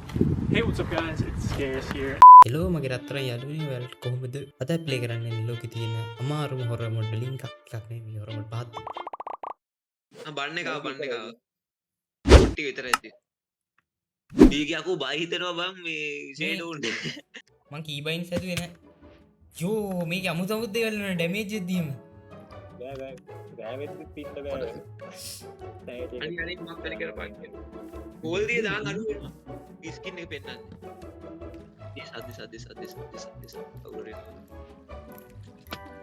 Hey, what's up, guys? It's Scarce here. Hello මගේ රත්තරන් යාළුවනේ, ඔයාලට කොහොමද? අද ප්ලේ කරන්නේ ලෝකේ තියෙන අමාරුම හොරර් මොඩලින් එකක් එකක් නෙමෙයි, හොරර් මොඩ් පහක්. ආ, බන්න එක ආවා, බන්න එක ආවා. ටික විතරයි තියෙන්නේ. ඊගේ අකෝ බය හිතෙනවා බං මේ ෂේඩ් උන්. මං කීබයින්ස් හැදුවේ නෑ. යෝ, මේක අමුතු අමුතු දේවල් වෙනවා ඩැමේජ් එකක් දීම. බෑ බෑ බෑ, වෙද්දිත් ඉන්න බෑ. නෑ, ඒක අනිත් අනිත් මක් හරි කරපන් කියලා. කෝල් දිය දාන් අඩු වෙනවා. ස්කින් එක පෙන්නන්නේ. ඒ සද්ද සද්ද සද්ද සද්ද සද්ද සද්ද කවුරු හරි එනවා.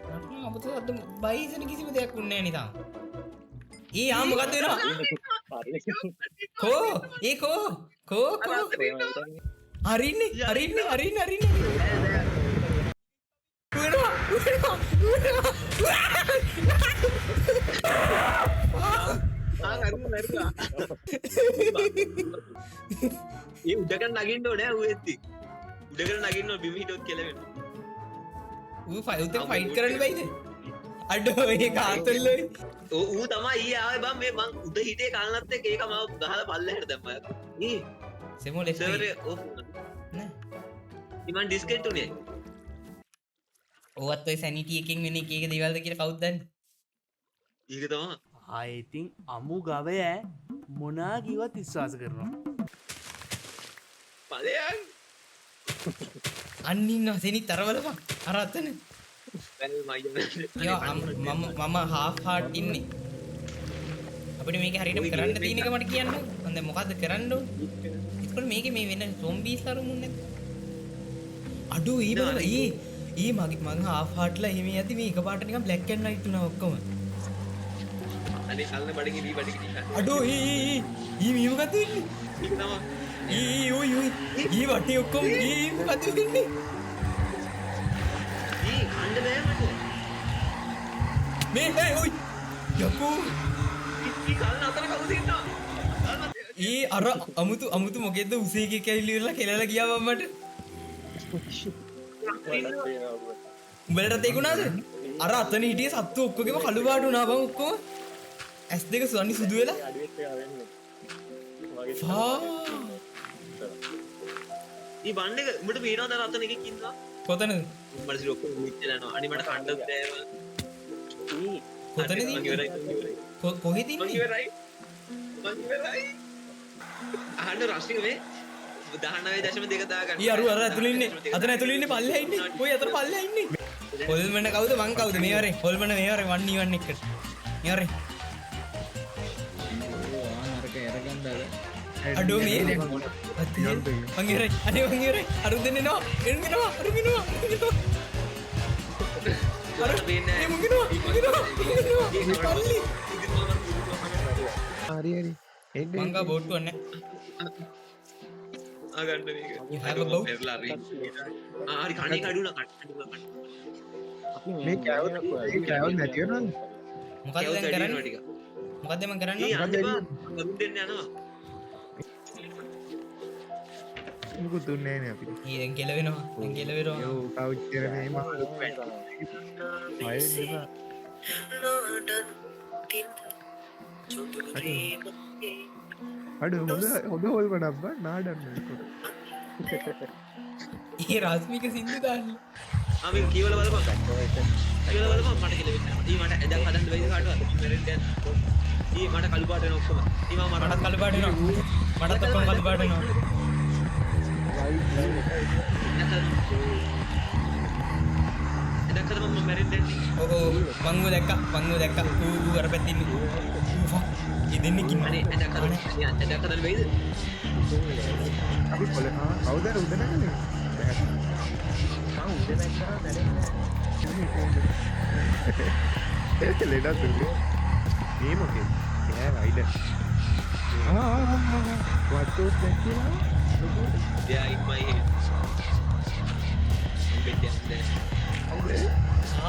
මට නම් අමුතු සද්ද බය හිතෙන කිසිම දෙයක් වුණේ නෑ නිකන්. ඊ ආ, මොකද්ද වෙනවා? කෝ ඒ කෝ කෝ කෝ අරින්නේ අරින්නේ අරින්නේ අරින්නේ වෙනවා වෙනවා වෙනවා. ආ, අරුම මැරුණා. ඒ උඩකට නගින්න ඕනේ ඌ එද්දි. උඩකට නගින්න ඕනේ, බිම හිටියොත් කෙලවෙනවා. ඌ ෆයි උත් එක්ක ෆයිට් කරන්න බැයිද? අඩෝ, ඒක ආතල්ලෝයි. ඔව්, ඌ තමයි ඊයේ ආවේ බං. මේ මං උඩ හිටියේ කල්නත් එක්ක ඒක මාව ගහලා පල්ලෙහාට දැම්මා. ඊ සෙමෝ ලෙෆ්ට්. සර්වර් එක ඔෆ් වුණා. නෑ. ඊ මං ඩිස්කනෙක්ට් උනේ. ඕවත් ඔය සැනිටි එකෙන් වෙන එක එක දේවල්ද කියලා කවුද දන්නේ? ඒක තමයි. ආයේ ඉතින් අමු ගවය මොනා කිව්වත් විශ්වාස කරනවා. ඵලයන්. අන්න ඉන්නවා සෙනිත්, අර බලපන්. අර අතන. බැල මයියෝ. යෝ, මම මම හාෆ් හાર્ට් ඉන්නේ. අපිට මේක හරියටම ඔය කරන්න game තියෙන එක මට කියන්න. මං දැන් මොකද්ද කරන්න ඕනේ? එතකොට මේකේ මේ වෙන සොම්බීස් අරුමුන් නැද්ද? අඩෝ, ඊ බලන්න, ඊ ඊ මගේ මං හාෆ් හાર્ට්ලා එහෙම යද්දි මේ එකපාරට නිකන් බ්ලැක් ඇන්ඩ් වයිට් වුණා ඔක්කොම. අනේ කල්න බඩගිනි බඩගිනි. අඩෝ, ඊ ඊ ඊ ඊ මේ මොකද්ද වෙන්නේ? ඒක තමයි. ඊ ඊ ඔයි ඔයි ඊ වටේ ඔක්කොම ඊ ඊ මොකද්ද වෙන්නේ? ඊ කන්න බෑ මට. මේ ඒ ඔයි යකෝ. ඊ කල්න අතන කවුද ඉන්නවා? ඊ අර අමුතු අමුතු මොකෙද්ද උසේ එකෙක් ඇවිල්ලා ඉවරලා කෙලලා ගියා බං මට. උඹලටත් ඒක වුණාද? අර අතන හිටිය සත්තු ඔක්කොගෙම කළු පාට වුණා බං ඔක්කොම. ඇස් දෙක සුවන්නි සුදු වෙලා. ෆා. ඊ බන්න එක උඹට පේනවද අර අතන එකෙක් ඉන්නවා? කොතනද? මට සිර ඔක්කොම මිච්චලා යනවා. අනේ මට කන්න බෑ බං. කොතනද මං ඉන්නේ? ඉවරයි, මං ඉවරයි. කොහෙද මං ඉන්නේ? ඉවරයි. මං ඉවරයි. අහන්න රශ්මික මේ 19.2 දාගන්න. ඊ අරු අර ඇතුළේ ඉන්නේ. අතන ඇතුළේ ඉන්නේ, පල්ලෙහා ඉන්නේ. ඔය අතන පල්ලෙහා ඉන්නේ. හොල්මන කවුද මං කවුද මේ වරේ? හොල්මන මේ වරේ 1 1 එකට. මේ වරේ. අඩෝ මේ මං ඉවරයි. අනේ මං ඉවරයි. අරු දෙන්න එනවා. එන්න එනවා. අරු එනවා. අරු එනවා. අර මේ මුං එනවා. මුං එනවා. මුං එනවා. පල්ලි. හරි හරි එන්න. මං ගා බෝට්ටුවක් නැහැ. ආ, ගන්න මේක. You have a boat? පෙරලා හරි. ආ හරි, කණේ කඩු වුණා, කණේ කඩු වුණා. මේ කෑවොත් මේ කෑවොත් නැති වෙනවද? මොකද්ද කෑවොත් දැන් වැඩි කරන්නේ? වෙනවා ටික. මොකද්ද මං කරන්න ඊ ඕනේ? යන්න එපා. කරුන් දෙන්න යනවා. මුකුත් දුන්නේ නෑනේ අපිට. ඊ දැන් කෙලවෙනවා. දැන් කෙලවෙනවා. යෝ පාවිච්චි කරන්නේ මම බය වෙන්න එපා. අඩෝ, හොඳ හොඳ හොල්මනක් බං නාඩන්න. ඒ රාස්මික සින්දු දාන්න. ආ, මේක කියවලා බලපන්. කියවලා බලපන්, මට කෙලවෙන්නේ නැහැ. ඊ මට ඇඳක් හදන්න බැයිද කාටවත්? මැරෙන්න යන්න. ඊ මට කළු පාට වෙන ඔක්කොම. ඊ මම මටත් කළු පාට වෙනවා. මටත් ඔක්කොම කළු පාට වෙනවා. ඇඳක් හදපන්, මම මැරෙන්න යන්නේ. ඔව් ඔව්, මං ඌ දැක්කා. මං ඌ දැක්කා. ඌ ඌ අර පැත්තේ ඉන්නේ. ඌ ෆක්. ඒ දෙන්නෙක් ඉන්නවා. අනේ ඇඳක් හදන්න. ඇඳක් හදන්න බැයිද? අපි පොළ ආ කවුද අර උඩ නැගලා? බෑ. මං උඩ නැග්ගා මැරෙන්නේ නෑ. ලෙඩක් දුන්නේ. මේ මොකේද? නෑ වයිඩ. ආ ආ ආ what was that කියලා? They are in my head. මම බෙඩ් යන්නේ.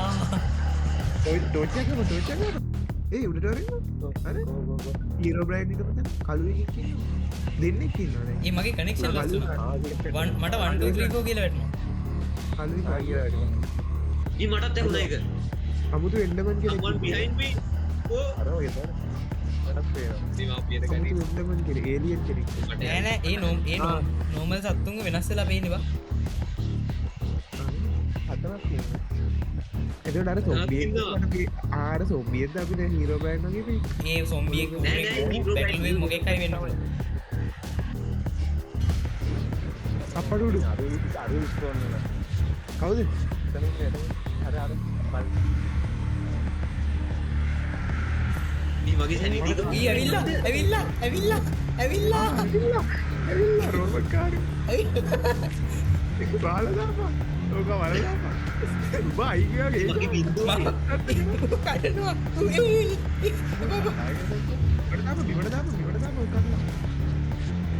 ආ ඔය ටෝච් එක කරමු, ටෝච් එක කරමු. ඒ උඩට වරින්න. අර හීරෝ බ්‍රයින් එක මත කළු එකෙක් ඉන්නවා. දෙන්නෙක් ඉන්නවා දැන්. ඒ මගේ කනෙක්ෂන් ලොස් වුණා. මට 1 2 3 4 කියලා වැටුණා. කළු එක. ඊ මටත් ඇහුණා ඒක. අමුතු එන්ඩර්මන් කෙනෙක්. Someone behind me. ඕ අර ඔය තමයි. මටත් පේනවා. දෙමාපියද කරේ. අමුතු වෙන්න කෙනෙක් ඒලියන් කෙනෙක්. නෑ නෑ ඒ නෝම් ඒ නෝමල් සත්තුන්ගේ වෙනස් වෙලා පේන්නේ බා. හතරක් තියෙනවා. එතකොට අර සොම්බියෙක් ආර සොම්බියෙක්ද අපි දැන් හීරෝ බ්‍රෑන්ඩ් වගේ පේන්නේ. ඒ සොම්බියෙක් නෑ නෑ හීරෝ බැටල් වෙයි මොකෙක් හරි වෙන්න පුළුවන්. අප්පට උඩු. අර අර ස්පෝන් වුණා. කවුද? එතන ඉන්නේ එතන අර අර පල් මේ මගේ සැනිටි එක ඊ ඇවිල්ලා ඇවිල්ලා ඇවිල්ලා ඇවිල්ලා ඇවිල්ලා ඇවිල්ලා රෝබට් කාර් ඇවිල්ලා එක බාලා දාපන්. ඕක වල දාපන්. උඹ අයියා මගේ ගේ බින්දුව කඩනවා. ඌ ඒ ඒ බබා බිමට දාපන් බිමට දාපන් බිමට දාපන් ඔක කඩලා.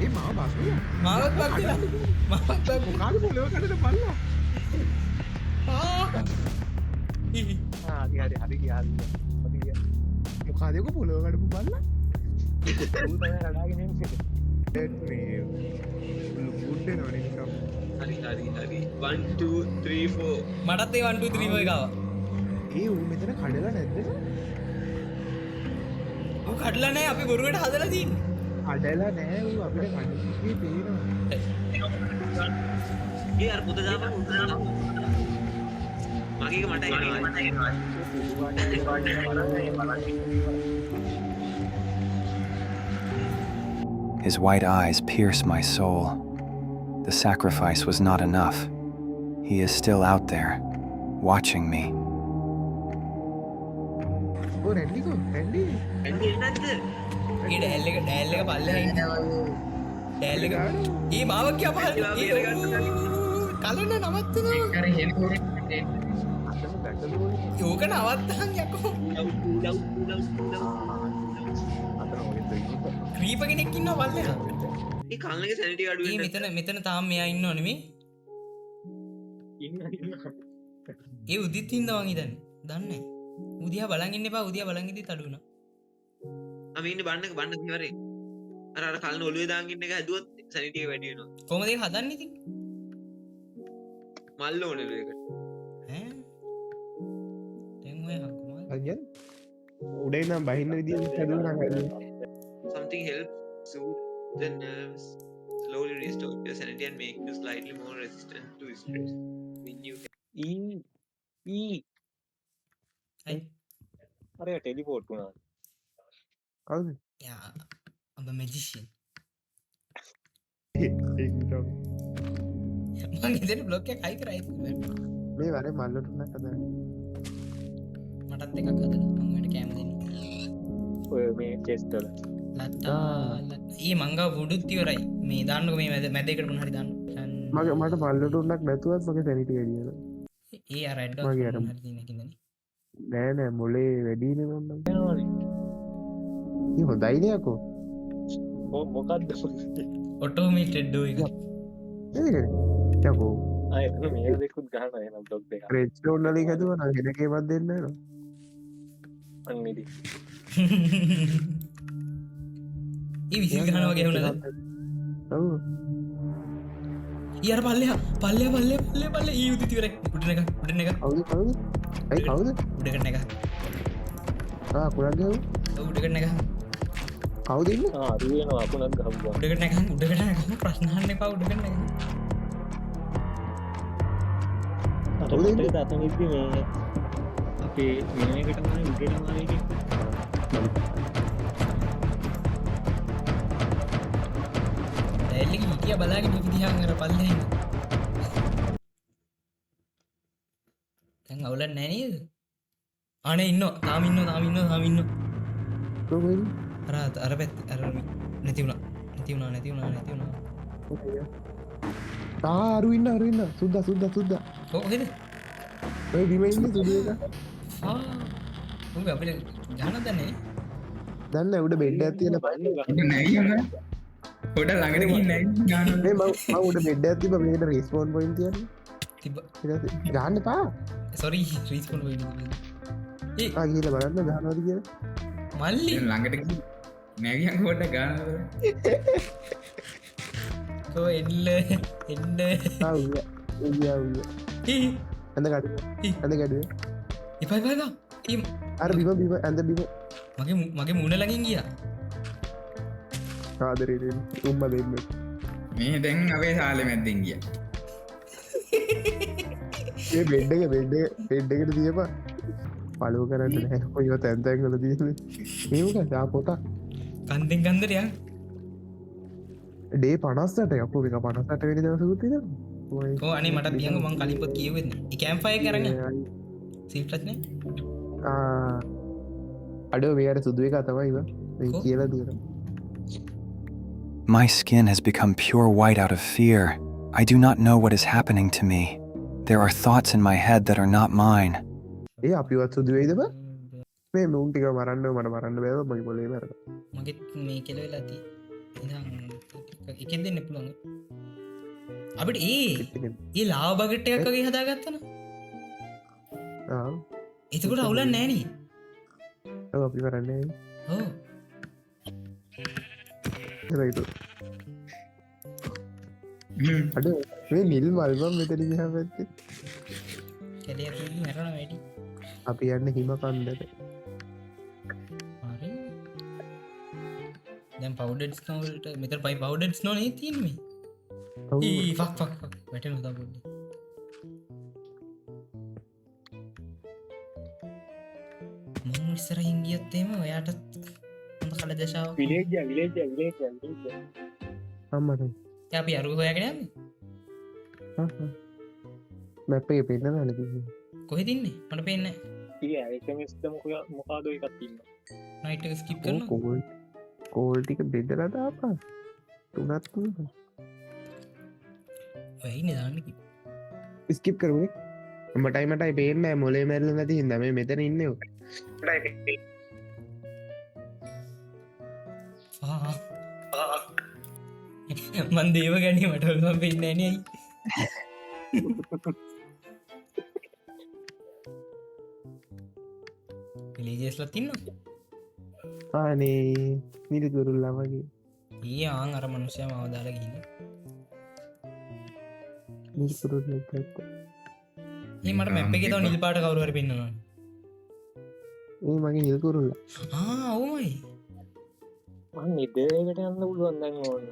ඒ මාව බස්මියා. මාවත් බක්තිලා මාවත් බක් මොකාද පොළව කඩන බල්ලා. ආ ආ හරි හරි හරි ගියා හරි ගියා. හරි ගියා. මොකාද ඔක පොළව කඩපු බල්ලා? ඌ තමයි කඩාගෙන එන්නේ. දැන් මේ ගුඩ් වෙනවනේ නිකන්. හරි හරි හරි 1 2 3 4 මටත් ඒ 1 2 3 4 එක ආවා. ඒ ඌ මෙතන කඩලා නැද්ද? ඌ කඩලා නෑ අපි බොරුවට හදලා තියෙන්නේ. කඩලා නෑ ඌ අපිට කඩේ පේනවා. ඒ අර පොත දාපන් පොත දාපන්. මගේ එක මට එනවා. His white eyes pierce my soul. The sacrifice was not enough. He is still out there, watching me. ඔව් රැන්ඩි කෝ රැන්ඩි. ඇන්ඩි එන්නේ නැද්ද? ඒ ඩෑල් එක ඩෑල් එක පල්ලෙහා ඉන්නේ. ඩෑල් එක ඒ මාව කියා පහල ඒ කලන නවත්තනවා. අතන දැකලා ඕක නවත්තහන් යකෝ. අතන ඔය ඉන්නේ. ක්‍රීප කෙනෙක් ඉන්නවා පල්ලෙහා. ඒ කල්න එක සැනිටි අඩු ඒ වෙන්න. මෙතන මෙතන තාම මෙයා ඉන්නව නෙමෙයි. ඉන්න ඉන්න. ඒ උදිත් හින්දා මං හිතන්නේ. දන්නේ නැහැ. ඌ දිහා බලන් ඉන්න එපා. ඌ දිහා බලන් ඉද්දිත් අඩු වුණා. ආ මේ ඉන්නේ බන්න එක බන්න ඉවරේ. අර අර කල්න ඔළුවේ දාන් ඉන්න එක හැදුවොත් සැනිටි එක වැඩි වෙනවා. කොහමද ඒක හදන්නේ ඉතින්? මල්ල ඕනෙලු ඒකට. ඈ? දැන් ඔය හක්කමල්. හරියද? උඩ ඉඳන් බහින්න විදියට හැදුවා නම් හරියට. Something helps soothe the nerves, slowly restore your sanity and make you slightly more resistant to stress. When you ඊ ඊ අයි අර ටෙලිපෝට් වුණා. කවුද? යා I'm a magician. ඒක නිකන් මං හිතන්නේ බ්ලොක් එකක් හයි කරා ඒක. මේ වරේ මල්ල තුනක් හදන්න. මටත් එකක් හදලා මං ඔයාලට කෑම දෙන්න. ඔය මේ චෙස්ට් වල. ලතා ඊ මං ගාව වුඩුත් ඉවරයි. මේ දාන්නකෝ මේ මැද මැද එකට මොන හරි දාන්න. මගේ මට මල්ල තුනක් නැතුවත් මගේ සැනිටි වැඩි වෙනවා. ඒ අර ඇඩ්වාන්ස් මගේ අර මොන හරි තියෙන එකකින්දනේ. නෑ නෑ මොලේ වැඩිනේ මං නම්. වෙනවනේ. ඉතින් හොඳයිනේ යකෝ. මොකද්ද? ඔටෝමේටඩ් ඩෝ එක. ඒකනේ. යකෝ ආ එතන මේ දෙකුත් ගහනවා එහෙනම් බ්ලොක් දෙකක්. රෙඩ් ස්ටෝන් වලින් හැදුවා නම් හෙන කේමක් දෙන්න වෙනවා. අන්න ඉතින්. ඒ විසිල් ගහනවා වගේ වුණාද? ඔව්. ඊ අර පල්ලෙහා පල්ලෙහා පල්ලෙහා පල්ලෙහා පල්ලෙහා ඊ උදිත් ඉවරයි. උඩ නැග උඩ නැග කවුද කවුද? ඇයි කවුද? උඩකට නැග. ආ කුලක් ගැහුවා. ඔව් උඩකට නැග. කවුද ඉන්නේ? ආ අරු වෙනවා අකුණක් ගහපුවා. උඩකට නැග උඩකට නැග ප්‍රශ්න අහන්න එපා උඩකට නැග. අර කවුද ඉන්නේ? මතකද අතන ඉද්දි මේ අපේ මේකට තමයි උඩටම ආයේ එකේ. ඩයල් එක හිටියා බලාගෙන හිටි දිහා අර පල්ලෙහා ඉන්න. දැන් අවුලක් නෑ නේද? අනේ ඉන්නවා තාම ඉන්නවා තාම ඉන්නවා තාම ඉන්නවා. කොහොමද ඉන්නේ? අර අර පැත්ත අර නැති වුණා නැති වුණා නැති වුණා නැති වුණා. ආ අරු ඉන්න අරු ඉන්න සුද්දා සුද්දා සුද්දා. කොහෙද? ඔය බිම ඉන්නේ සුදු එක. ආ උඹ අපිට ගහන්න දන්නේ නේ. දන්නේ නැහැ උඩ බෙඩ් එකක් තියෙන බන්න නැගියම පොඩ ළඟට ගිහින් නැගින්න ගහනවා. මේ මම මම උඩ බෙඩ් එකක් තිබ්බා මේකට රිස්පෝන් පොයින්ට් තියන්න. තිබ්බ. ඊට පස්සේ ගහන්න එපා. සෝරි රීස්පෝන් පොයින්ට් තිබ්බේ. ඒ ආ ගිහලා බලන්න ගහනවද කියලා. මල්ලි දැන් ළඟට ගිහින් නැගියන් පොඩ්ඩක් ගහනවා බලන්න. කෝ එන්න එන්න. ආ උయ్య උయ్య උయ్య. ඊ ඇඳ කඩුවේ. ඊ. ඇඳ කඩුවේ. එපා එපා එපා. ඊ අර බිම බිම ඇඳ බිම. මගේ මගේ මූණ ළඟින් ගියා. ආදරේ දෙන්න. උම්මා දෙන්න. මේ දැන් අපේ සාලේ මැද්දෙන් ගියා. ඒ බෙඩ් එක බෙඩ් එක බෙඩ් එකට තියපන්. පළුව කරන්න නෑ. ඔය තැන් තැන් වල තියෙන්නේ. මේ මොකක්ද? ආ පොතක්. කන්දෙන් කන්දට යන්. ඩේ 58 යකෝ මේක 58 වෙනි දවසකුත් තියෙනවා. ඔව් අනේ මටත් තියන්කෝ මං කලින් පොත් කියෙව්වෙත් නෑ. ඒ කැම්ප් ෆයර් එක අරන් යන්න. සීල් ටච් නේ. ආ අඩෝ මේ අර සුදු එක තමයි බං. මේ කියලා තියෙනවා. My skin has become pure white out of fear. I do not know what is happening to me. There are thoughts in my head that are not mine. ඒ අපිවත් සුදු වෙයිද බං? මේ මුන් ටික මරන්න මට මරන්න බෑ බං මගේ මොලේ මැරෙනවා. මගෙත් මේ කෙල වෙලා තියෙන්නේ. ඉතින් එකෙන් දෙන්න පුළුවන්. අපිට ඒ ලාව බකට් එකක් වගේ හදාගත්තා නම්. ආ. එතකොට අවුලක් නෑ නේ. ඔව් අපි කරන්නේ. ඔව්. ඒක. අඩෝ මේ නිල් මල් බං මෙතන ගියාම පැත්තේ. කැලේ ඇතුළේ මැරෙනවා වැඩි. අපි යන්නේ හිම කන්දට. හරි. දැන් පවුඩඩ් ස්නෝ වලට මෙතන පයි පවුඩඩ් ස්නෝ නේ තියෙන්නේ. ඔව්. ඊ ෆක් ෆක් ෆක් වැටෙනවා තව පොඩ්ඩක්. මං ඉස්සරහින් ගියොත් එහෙම ඔයාටත් හොඳ කල දශාවක්. විලේජ් එක විලේජ් එක විලේජ් එක විලේජ් එක. අම්මට. දැන් අපි අරුව හොයාගෙන යන්නේ. හා හා. මැප් එකේ පෙන්නනවනේ ඉතින්. කොහෙද ඉන්නේ? මට පේන්නේ නැහැ. ඉතින් ඇල්කමිස්ට් මොකාද එකක් ඉන්නවා. නයිට් එක ස්කිප් කරනවා. කෝල් කෝල් ටික බෙදලා දාපන්. තුනක් තියෙනවා. ඔය ඉන්නේ දාන්න කිව්වා. ස්කිප් කරුනේ. මටයි පේන්නේ නැහැ මොලේ මැරෙලා නැති හින්දා මේ මෙතන ඉන්නේ ඔය. ආ මං දේව ගන්නේ මට ඔළුවම පේන්නේ නැහැ නේ අයියේ. විලේජස්ලත් ඉන්නවා. අනේ නිල් කුරුල්ලා වගේ. ඊයේ ආන් අර මනුස්සයා මාව දාලා ගිහින්. නිල් කුරුල්ලෙක් ගත්තා. ඒ මට මැප් එකේ තව නිල් පාට කවුරු හරි පෙන්නනවා. ඒ මගේ නිල් කුරුල්ලා. ආ ඔව්මයි. මං නිදේකට යන්න පුළුවන් දැන් ඕන.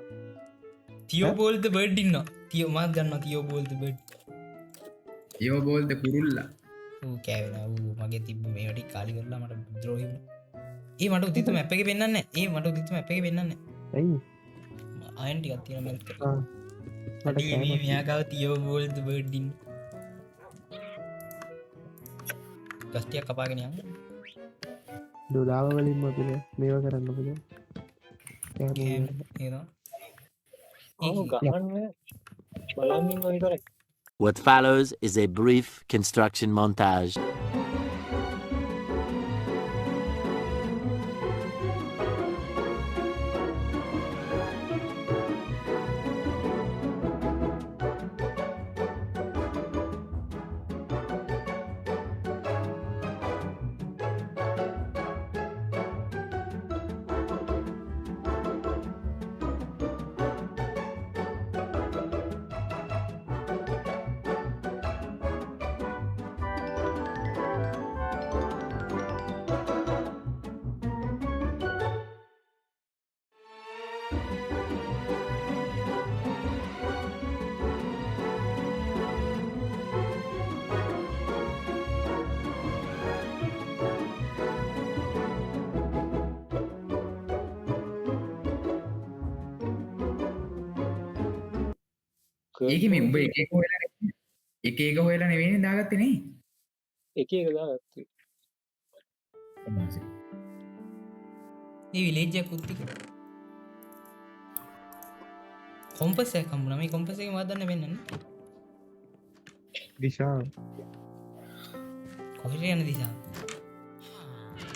තියෝ බෝල් ද බර්ඩ් ඉන්නවා. තියෝ මං දන්නවා තියෝ බෝල් ද බර්ඩ්. තියෝ බෝල් ද කුරුල්ලා. ඌ කෑවෙලා ඌ මගේ තිබ්බ මේවා ටික කාලි කරලා මට ද්‍රෝහි වුණා. ඒ මට උදිත මැප් එකේ පෙන්නන්නේ නැහැ. ඒ මට උදිත මැප් එකේ පෙන්නන්නේ නැහැ. ඇයි? අයන් ටිකක් තියෙනවා මෙල්ට් කරලා. ආ. මට අඩේ මේ මෙයා ගාව තියෝ බෝල් ද බර්ඩ් ඉන්න. ගස් ටිකක් කපාගෙන යන්න. ඩොලාව වලින්ම අපිට මේවා කරන්න පුළුවන්. කෑම කෑම ඒ තමයි. ඔව් ගහන්න බලන් ඉන්නවා විතරයි. What follows is a brief construction montage. ඒකේ මේ උඹ එක එක හොයලා එක එක හොයලා නෙවෙයිනේ දාගත්තේ නේ. එක එක දාගත්තේ. මේ විලේජ් එකක් උත් ටික. කොම්පස් එකක් හම්බුණා. මේ කොම්පස් එකේ මොකක්ද දන්නේ වෙන්නන්නේ? දිශාව. කොහෙට යන දිශාව?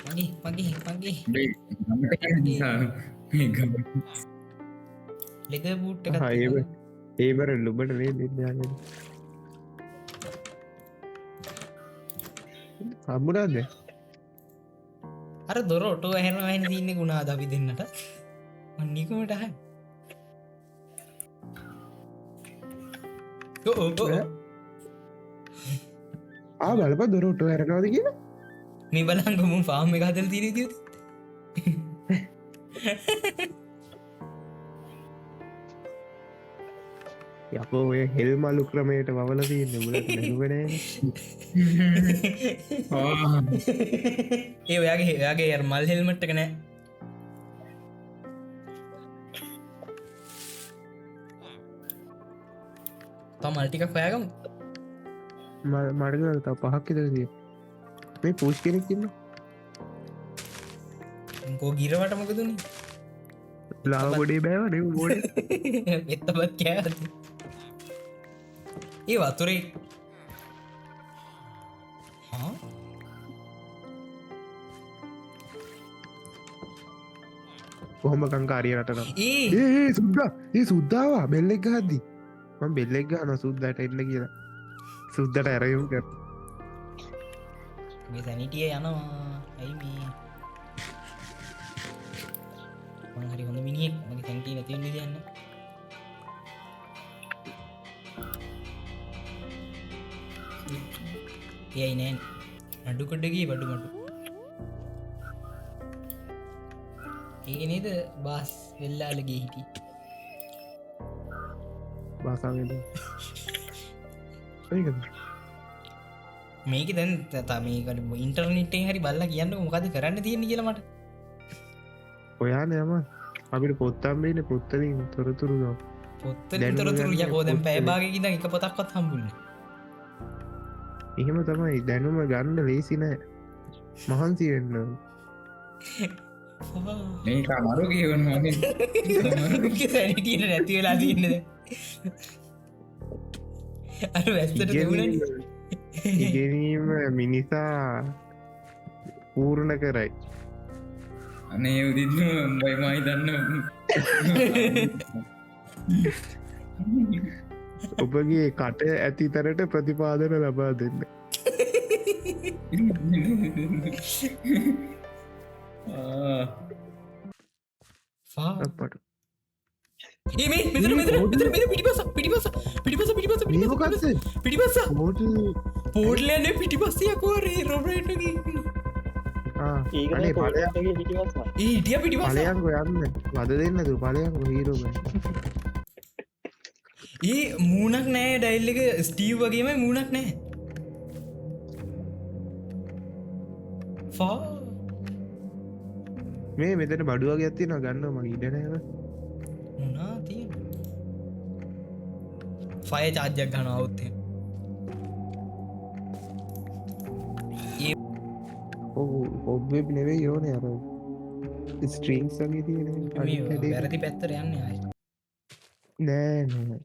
මගේ මගේ මගේ මේ ගමට යන දිශාව. මේ ගම. ලෙදර් බූට් එකක් ආ තියෙනවා. ඒ බර ලුබට නේ දෙන්න යන්නේ. හම්බුණාද? අර දොර ඔටෝ ඇහෙනවා ඇහෙන සීන් එක වුණාද අපි දෙන්නට? මං නිකමට අහන්නේ. ඔව් ඔව් ඔව්. ආ බලපන් දොර ඔටෝ ඇරෙනවද කියලා? මේ බලන්කො මුන් ෆාම් එක හදලා තියෙන විදියට. යකෝ ඔය හෙල් මලු ක්‍රමයට වවලා තියෙන්නේ උඹලට දැනුම නෑනේ. ඒ ඔයාගේ ඔයාගේ අර මල් හෙල්මට් එක නෑ. තව මල් ටිකක් හොයාගමු. මට ගාන තව පහක් විතර තියෙනවා. මේ පූෂ් කෙනෙක් ඉන්නවා. කෝ ගිරවට මොකද උනේ? ලාව ගොඩේ බෑව නේ බෝඩේ. එත්තබත් කෑවද? ඒ වතුරේ හා කොහොම කංකාරිය රටනවා. ඒ ඒ ඒ සුද්දා ඒ සුද්දාවා බෙල් එක ගහද්දි මම බෙල් එක ගහනවා සුද්දාට එන්න කියලා. සුද්දාට ඇරයුම් කර. මේ සැනිටිය යනවා. ඇයි මේ මං හරි හොඳ මිනිහෙක් මගේ සැනිටිය නැති වෙන්න විදියක් නෑ. ඒයි නෑ නඩු කොඩ ගියේ බඩු මඩු. ඒක නේද බාස් වෙල්ලාලගේ හිටියේ. භාෂාවෙන් ඒකද මේක දැන් මේක ඉන්ටර්නෙට් එකෙන් හරි බලලා කියන්නකෝ මොකද්ද කරන්න තියෙන්නේ කියලා මට. ඔයානේ අම අපිට පොත් හම්බෙන්නේ පොත් වලින් තොරතුරු ගමු. පොත් වලින් දැනුම තොරතුරු ගන්න යකෝ දැන් පොත් පැය වලින්. භාගයක ඉඳන් එක පොතක්වත් හම්බුන්නේ නෑ. එහෙම තමයි දැනුම ගන්න ලේසි නෑ. මහන්සි වෙන්න ඕන. මේක අමාරු කියවනවා නේ. උගේ සැනිටිය නැති වෙලා තියෙන්නේ දැන්. අර වැස්සට තිබුණනේ. ඉගෙනීම මිනිසා පූර්ණ කරයි. අනේ උදින්න උඹයි මයි දන්න. ඔබගේ කට ඇති තරට ප්‍රතිපාදන ලබා දෙන්න. ෆා අප්පට. ඒ මේ මෙතන මෙතන මෙතන මෙතන පිටිපස්ස පිටිපස්ස පිටිපස්ස පිටිපස්ස මේ පිටිපස්ස මොකක්ද? පිටිපස්ස හෝටල් පෝටල් යන්නේ පිටිපස්ස යකෝ අර හීරෝ බ්‍රයින් එකේ ඉන්නේ. ආ ඒක අනේ නෑ ඵලයන් පොඩ්ඩක් එකේ පිටිපස්ස. ඒ හිටියා පිටිපස්ස. ඵලයන්කෝ යන්න. වද දෙන්න නේද ඵලයන්කෝ හීරෝ බ්‍රයින්. ඒ මූණක් නෑ ඩයිල් එක ස්ටීව් වගේමයි මූණක් නෑ. ෆා මේ මෙතන බඩු වගේක් තියෙනවා ගන්නවා මගේ ඉඩ නෑ බං. මොනා තියෙන්නේ? ෆයර් චාර්ජ් එකක් ගන්නවා આવුත් එහෙම. ඔව් ඔබ්වෙබ් නෙවෙයි ඕනේ අර ස්ට්‍රින්ග්ස් වගේ තියෙන මේ අනිත් හැඩේ. වැරදි පැත්තට යන්නේ ආයේ. නෑ නෑ.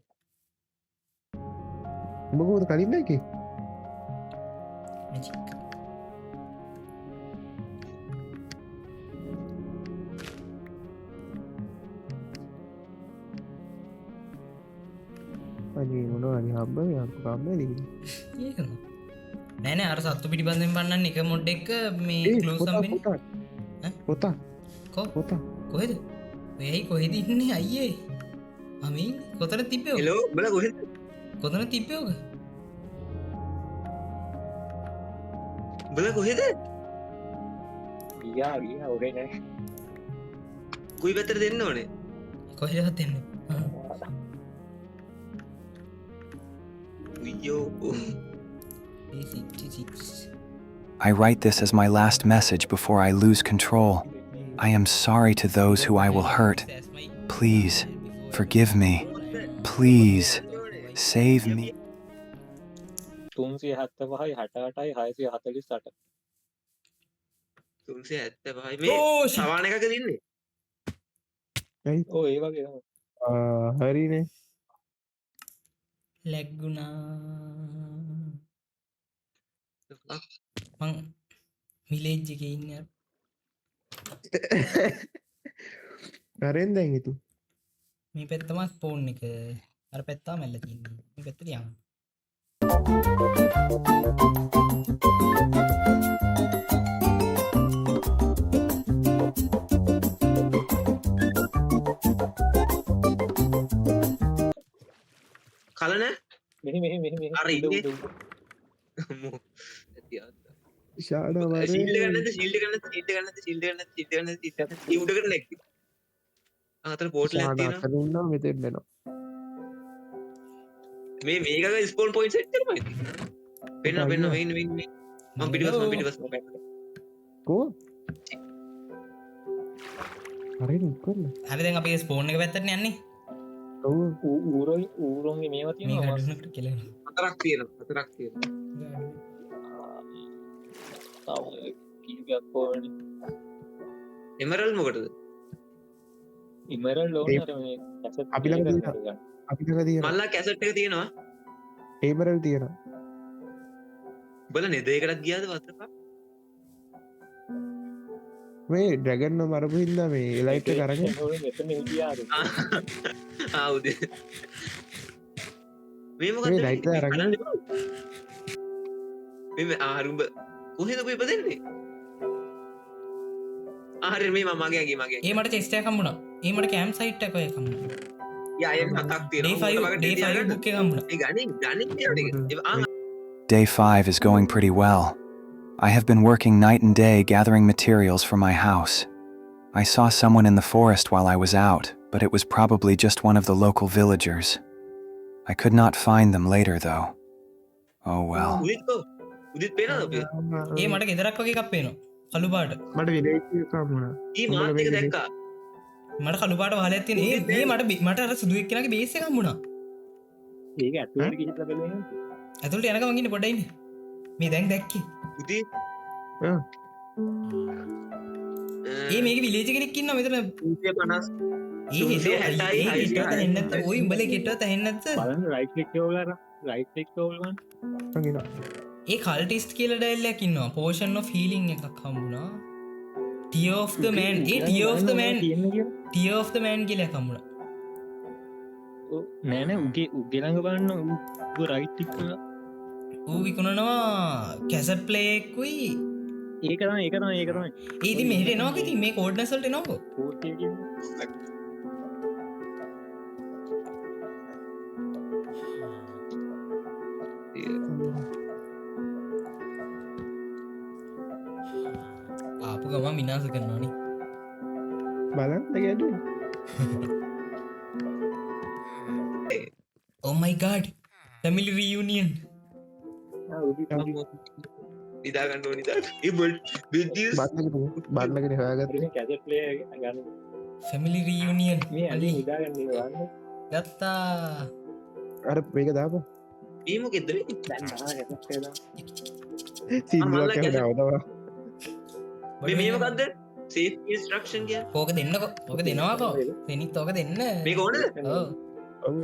උඹ කොහොමද කලින් දැක්කේ? මැජික්. අනේ මොනවා හරි හම්බ වෙනවා කම්මැලි. ඒක නෝ. නෑ නෑ අර සත්තු පිටිපස්සෙන් පන්නන්න එක මොඩ් එක මේ ඒ ක්ලෝස් පොතා හම්බෙන්නේ. පොතා ඈ? පොතා කො පොතා කොහෙද? ඔය ඇයි කොහෙද ඉන්නේ අයියේ? මම ඉන්නේ කොතන තිබ්බේ ඔක? හෙලෝ උඹලා කොහෙද? කොතන තිබ්බේ ඔක? උඹලා කොහෙද? ගියා ගියා ඔහේ නෑ. කොයි පැත්තට දෙන්න ඕනේ? කොහෙදවත් එන්නේ. උయ్యෝ 366. I write this as my last message before I lose control. I am sorry to those who I will hurt. Please, forgive me. Please, save me. 375යි 68යි 648. 375යි මේ ඕ ෂිට්. සවාන එකකද ඉන්නේ? ඇයි ඔව් ඒ වගේ තමයි. ආ හරිනේ. ලැග් වුණා. මං විලේජ් එකේ ඉන්නේ අර. කරෙන් දැන් ඉතින්. මේ පැත්ත තමයි ස්පෝන් එක. අර පැත්ත තමයි මැල්ල තියෙන්නේ. මේ පැත්තට යන්න. කල නෑ? මෙහි මෙහි මෙහි මෙහි අර උඩ ඉන්නේ. උඩ උඩ. අම්මෝ. ඇති ආත්තා. ෂාඩෝ ෂීල්ඩ් එක වරේ. නැද්ද? ෂීල්ඩ් එක නැද්ද? ෂීල්ඩ් එක නැද්ද? ෂීල්ඩ් එක නැද්ද? ෂීල්ඩ් එක නැද්ද? ෂීල්ඩ් එක නැද්ද? ඒ උඩකට නැග්ගේ. අතන පෝටල් එකක් තියෙනවා. අතන ඉන්නවා මෙතෙන් එනවා. මේ මේකක ස්පෝන් පොයින්ට් සෙට් කරපන් ඉතින්. පෙන්න පෙන්න මේ ඉන්න මේ ඉන්න. මං පිටිපස්ස මං පිටිපස්ස. කෝ? හරි නිකන්. හරි දැන් අපි ස්පෝන් එක පැත්තට යන්නේ. ඔව් ඌරෝ ඌරෝන්ගේ මේවා තියෙනවා. මේක කියලා. හතරක් තියෙනවා. හතරක් තියෙනවා. තව කීයක් ඕනේ? එමරල්ඩ් මොකටද? එමරල්ඩ් ඕනේ අර මේ කැසට් අපි ළඟ තියෙනවා. අපි ළඟ තියෙනවා. මල්ලා කැසට් එක තියෙනවා. එමරල්ඩ් තියෙනවා. උඹලා නෙද එකටත් ගියාද වත්තපා? මේ ඩ්‍රැගන් ව මරපු හින්දා මේ ලයිට් එක අරගෙන මෙතන හිටියාද? ආ උදේ. මේ මොකද්ද? මේ ලයිට් එක අරගෙන මේ ආ උඹ කොහෙද උඹ ඉපදෙන්නේ? ආ හරි මේ මම මගේ ඇඟේ මගේ. ඒ මට චෙස්ට් එකක් හම්බුණා. ඒ මට කැම්ප් සයිට් එකක් ඔය හම්බුණා. යා අය හතක් තියෙනවා. Day 5 book එක හම්බුණා. ඒ ගණන් ගණන් තියෙනවා ටික. ආ Day 5 is going pretty well. I have been working night and day gathering materials for my house. I saw someone in the forest while I was out, but it was probably just one of the local villagers. I could not find them later, though. Oh well. Udith පේනවද අපේ? ඒ මට ගෙදරක් වගේ එකක් පේනවා. කළු පාට. මට village එකක් හම්බුණා. ඊ මාත් එක දැක්කා. මට කළු පාට වහලයක් තියෙන. ඒ මේ මට අර සුදු එක්කෙනාගේ බේස් එක හම්බුණා. ඒක ඇතුළට ගිහිල්ලා බැලුවේ නේද? ඇතුළට යනකම් මං ඉන්නේ පොඩ්ඩක් ඉන්නේ. මේ දැන් දැක්කේ. උදිත් ඒ මේකේ විලේජ් කෙනෙක් ඉන්නවා මෙතන. 350 ඒ ඒ කෙට්ටුවත් ඇහෙන්නේ නැද්ද? ඔයි උඹලේ කෙට්ටුවත් ඇහෙන්නේ නැද්ද? බලන්න රයිට් ක්ලික් කරලා රයිට් ක්ලික් කරලා මං එනවා. ඒ කල්ටිස්ට් කියලා ඩයල් එකක් ඉන්නවා. පෝෂන් ඔෆ් හීලින් එකක් හම්බුණා. Tear of the man. A tear of the man. Tear of the man කියලා එකක් හම්බුණා. ඔව් නෑ නෑ උගේ උගේ ළඟ බලන්න ඌ රයිට් ක්ලික් කරලා ඌ විකුණනවා කැසට් ප්ලේ එකකුයි. ඒක තමයි ඒක තමයි ඒක තමයි. ඒ ඉතින් මෙහෙට එනවකෝ ඉතින් මේ කෝඩ්නස් වලට එනවකෝ. කෝඩ් එක කියන්නේ ආපු ගමන් විනාශ කරනවා නේ. බලන්න ගැඩුවේ. Oh my god. Family reunion. නිදා ගන්න ඕනේ නිදා. ඒ බෙඩ් බඩලගෙන හොයාගත්තේ. කැසට් ප්ලේ එක ගන්න. Family reunion. මේ අලි නිදා ගන්න එක බලන්න. ගත්තා. අර මේක දාපන්. මේ මොකෙද්ද මේ? දැන් දාන කැසට් එක දාන්න. සින්දුවක් ඇහුණා තමයි. මේ මේ මොකද්ද? සේෆ් ඉන්ස්ට්‍රක්ෂන් කියන්නේ. ඕක දෙන්නකෝ. ඕක දෙනවාකෝ. සෙනිත් ඕක දෙන්න. මේක ඕනද? ඔව්. ඔව්.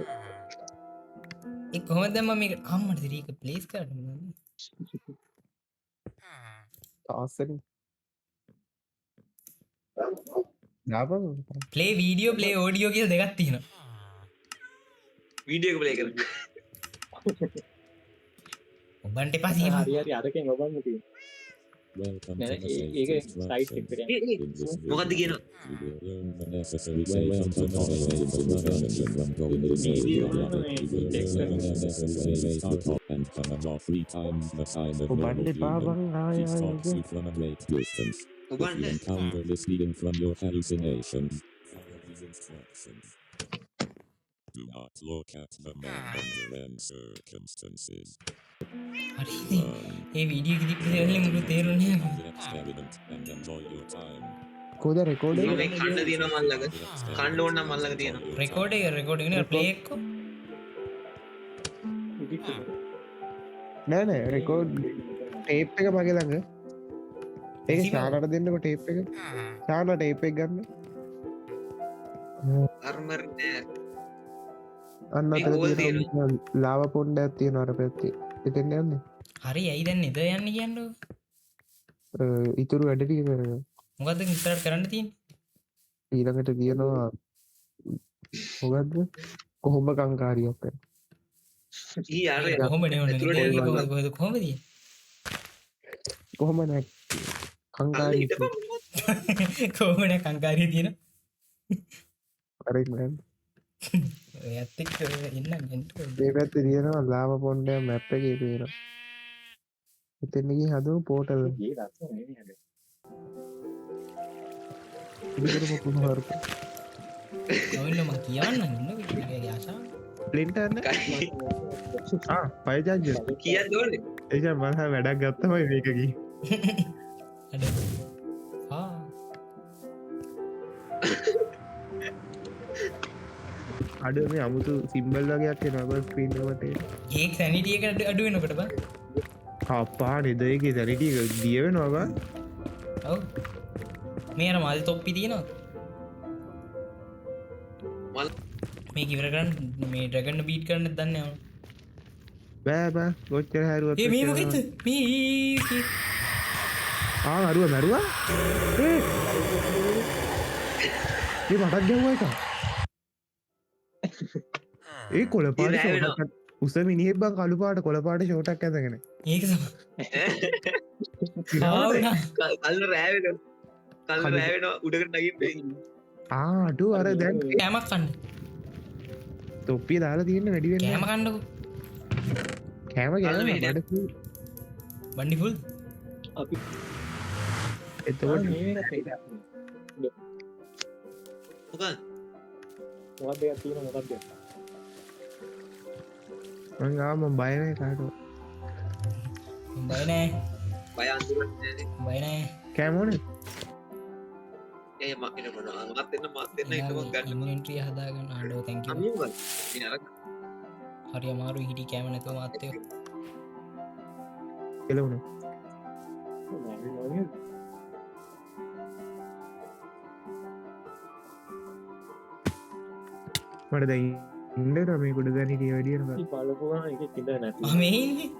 ඒ කොහොමද දැන් මම මේක අම්මට ඉතින් ඒක ප්ලේස් කරන්න ඕනේ. තාස්සෙන්. දාපන්. ප්ලේ වීඩියෝ ප්ලේ ඔඩියෝ කියලා දෙකක් තියෙනවා. වීඩියෝ එක ප්ලේ කරන්න. ඔබන්ට එපා සීමා. හරි හරි අරකින් ඔබන්න තියෙනවා. නෑ ඒක සයිට් එකට යන්න. මොකද්ද කියනවා? ඔබන්න එපා බං ආය ආය. ඔබන්න Do not look at the man under any circumstances. හරි ඉතින් ඒ වීඩියෝ එක තිබ්බ දේවල් මොකද තේරුන්නේ නැහැ. The experiment and enjoy your time. කොහොද රෙකෝඩ් එක? මේ කන්න තියෙනවා මන් ළඟ. කන්න ඕන නම් මන් ළඟ තියෙනවා. රෙකෝඩ් එක රෙකෝඩ් එක නේ ප්ලේ එක්කෝ. නෑ නෑ රෙකෝඩ් ටේප් එක මගේ ළඟ. ඒක ශාලාට දෙන්නකො ටේප් එක. ශාලා ටේප් එක ගන්න. අර්මර් නෑ. අන්න මේ අතන හෝල් තියෙනවා ලාවා පොණ්ඩයක් තියෙනවා අර පැත්තේ. එතෙන් යන්නේ. හරි ඇයි දැන් නෙද යන්නේ කියන්නකෝ. ඉතුරු වැඩ ටික කරගන්න. මොකද්ද ඉස්සරහට කරන්න තියෙන්නේ? ඊළඟට තියෙනවා මොකද්ද? කොහොම කංකාරියක් වෙන. ඊ අර කොහොම නේ ඔන්න ඇතුළට එන්න කොහොමද කොහොමද කොහොමද තියෙන්නේ? කොහොම නෑ කංකාරිය කොහොම නෑ කංකාරිය තියෙන. අර ඉන්න. ඔයත් එක්ක එන්න එන්න. මේ පැත්තේ තියෙනවා ලාවා පොණ්ඩයක් මැප් එකේ පේනවා. එතෙන් ගිහින් හදමු පෝටල්. ගේ ලස්සන නේ හැබැයි. ඉතින් කුණු හරුප. ඔන්න මං කියවන්නම් ඉන්නකෝ ඉතින් ආශාව. ප්ලෙන්ට් යන්න. ආ ෆයර් චාර්ජර්. කීයක්ද ඕනේ? ඒ කියන්නේ මං හා වැඩක් ගත්තමයි මේක ගිහින්. අඩෝ. ආ අඩෝ මේ අමුතු සිම්බල් වගේක් එනවා බං ස්ක්‍රීන් එකට. ඒක සැනිටි එක අඩු වෙනකොට බං. අප්පා නේද ඒකේ සැනිටි එක දිය වෙනවා බං. ඔව්. මේ අර මල් තොප්පි තියෙනවද? මල් මේක ඉවර කරන්න මේ ඩ්‍රැගන් බීට් කරන්නත් දන්නේ නැහැ. බෑ බෑ කොච්චර හැරුවත්. ඒ මේ මොකෙද්ද? මේ ආ මරුවා මරුවා. ඒ ඒ මටත් ගැහුවා එකක්. ඒ කොළ පාට ෂෝට් එකක් උස මිනිහෙක් බං කළු පාට කොළ පාට ෂෝට් එකක් ඇඳගෙන. ඒක තමයි. කල්ල රෑ වෙනවා. කල්ල රෑ වෙනවා උඩකට නගින්න. ආ අඩෝ අර දැන් කෑමක් කන්න. තොප්පිය දාලා තියෙන්න වැඩි වෙන්නේ. කෑම කන්නකෝ. කෑම ගෑම බඩ ෆුල්. බණ්ඩි ෆුල්. අපි එතකොට මේ එකත් මොකක්ද? මොකක්ද එකක් තියෙනවා මොකක්ද? මං ආව මං බය නෑ කාටවත්. මං බය නෑ. බය අඳුරන්නේ නෑනේ. බය නෑ. කෑම ඕනේ? ඒ මම එන මොනවා මාත් එන්න මාත් එන්න එක මං ගන්න. ඉන්වෙන්ටරි හදාගන්න. අඩෝ thank you. අනේ මොකක්ද? මේ අර හරි අමාරුයි හිටි කෑම නැතුව මාත් එක්ක. කෙලවුණා. මට දැන් ඉන්න වෙනවා මේ කුඩ දැන් හිටිය වැඩි වෙනවා. බලපුවා එකෙක් ඉඳලා නැති. ආ මේ ඉන්නේ.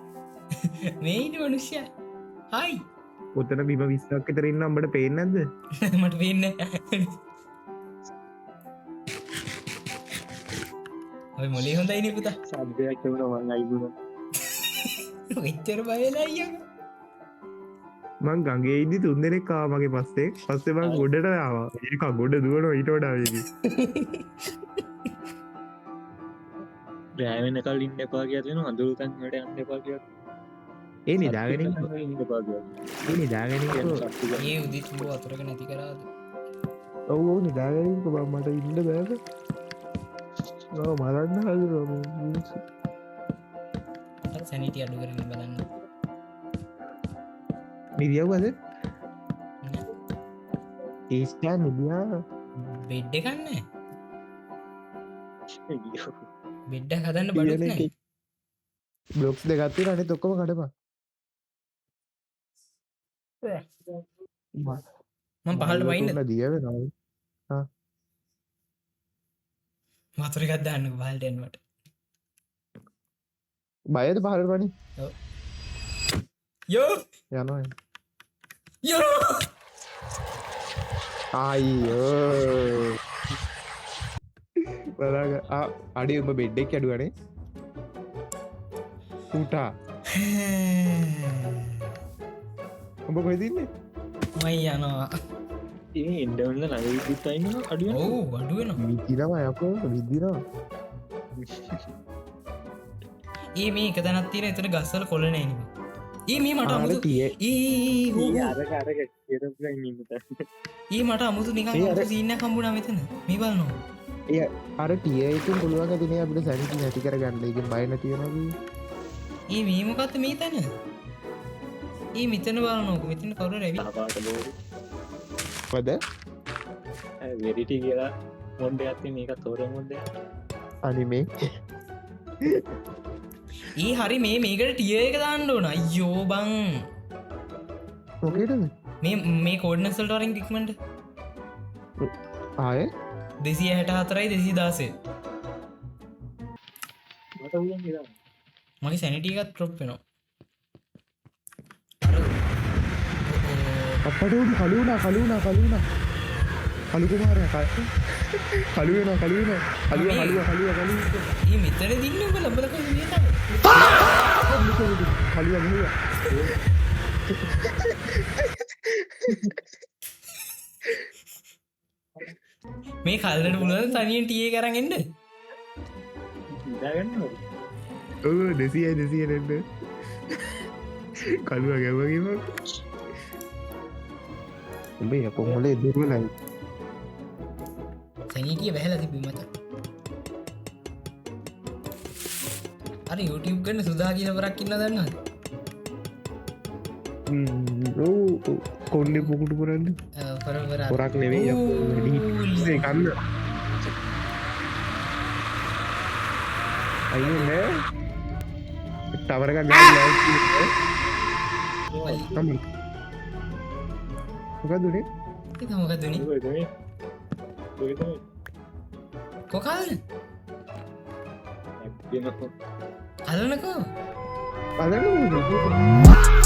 මේ ඉන්නේ මිනිස්සයා. හායි. ඔතන බිම 20ක් විතර ඉන්න උඹට පේන්නේ නැද්ද? මට පේන්නේ නැහැ. අපි මොලේ හොඳයිනේ පුතා. සද්දයක් ඇහුණා මං අයිබුණා. ඔච්චර බය වෙලා අයියා. මං ගඟේ ඉද්දි තුන් දෙනෙක් ආවා මගේ පස්සේ. පස්සේ මං ගොඩට ආවා. ඒක ගොඩ දුවනවා ඊට වඩා වේගෙන්. රෑ වෙනකල් ඉන්න එපා කියලා තියෙනවා අඳුරු තැන් වලට යන්න එපා කියලා. ඒ නිදාගෙන ඉන්න ඉන්න එපා කියලා. ඒ නිදාගෙන ඉන්නකෝ. ඒ උදිත් උඹ වතුරක නැති කරාද? ඔව් ඔව් නිදාගෙන ඉන්නකෝ බං මට ඉන්න බෑ බං. ඔව් මරන්න හදනවා මේ මිනිස්සු. මට සැනිටි අඩු කරගෙන බලන්න. නිදියව්වද? නෑ. ඒස්ටා නිදියා බෙඩ් එකක් නෑ. බෙඩ් එකක් හදන්න බඩුත් නෑ. බ්ලොක්ස් දෙකක් තියෙනවා අනිත් ඔක්කොම කඩපන්. මං පහළට වයින්නද? තුන දිය වෙනවා. හා වතුර එකක් දාන්නකෝ පහළට යන්න මට. බයද පහළට පනින්? ඔව්. යෝ යනවා. යෝ අයියෝ බලාග ආ අඩේ උඹ බෙඩ් එක කැඩුවානේ. ඌටා උඹ කොහෙද ඉන්නේ? මං යනවා. ඒ එන්න ඕන ළඟ විද්‍යුත් අයින් වෙනවා අඩු වෙනවා. ඔව් අඩු වෙනවා. විදිනවා යකෝ විදිනවා. ඒ මේ එක තැනක් තියෙන එතන ගස්වල කොළ නෑ නේ. ඒ මේ මට අර අමුතු ටියේ ඒ ඒ හෝ ඒ හෝ අරක අරක ඒරෝප්ලේන් ඉන්න තැන. ඒ මට අමුතු නිකන් ඒ අර අමුතු සීන් එකක් හම්බුණා මෙතන. මේ බලනවා. ඒ අර ටියේ එකෙන් පුළුවන් ඇතිනේ අපිට සැනිටි නැති කරගන්න. ඒකෙන් බය නැති වෙනවා කිව්වේ. ඒ මේ මොකද්ද මේ තැන? ඒ මෙතන බලනකො මෙතන කවුරු හරි ඇවිත් කහ පාට බෝරු. මොකද? වෙරිටි කියලා මොඩ් එකක් තියෙන ඒකත් හොරර් මොඩ් එකක්. අනේ මේ ඒ හරි මේ මේකට ටියර් එක දාන්න ඕන. අයියෝ බං. මොකේද? මේ මේ කෝඩිනේට්ස් වලට වරින් ඉක්මනට. ආයේ 264යි 216. මට උයන් ඉඳන්. මගේ සැනිටි එකත් ඩ්‍රොප් වෙනවා. අපට උඩ කළු වුණා කළු වුණා කළු වුණා. කළු කුමාරයා කළු වෙනවා කළු වෙනවා කළුව මේ කළුව කළුව කළුව ඒ මෙතන දින්නේ උඹලා උඹලා කොහෙද මේ තාම? කළුව ගැහුවා. මේ කල්ලට පුළුවන් තනියෙන් ටී එක අරන් එන්න? නිදාගන්න ඕනේ. ඔව් 200යි 200 දෙන්න. කළුව ගැහුවා කිව්වා. උඹ යකෝ මොලේ දුර්වලයි. සැනිටිය වැහැලා තිබ්බේ මචං. අර YouTube කරන සුදා කියන පරක් ඉන්නවා දන්නවද? ඔව් කොණ්ඩේ පොකුටු කරන්නේ. පර පර පොරක් නෙවෙයි අපෝ වැඩි ඒ කන්න. අයියෝ නෑ. ටවර් එකක් ගන්න ලෑස්ති වෙන්න. මොකද්ද උනේ? ඒක මොකද්ද උනේ? කොහෙද මේ? කොහෙද මේ? කොකාද? කියනකෝ. අලනකෝ? බලන්න.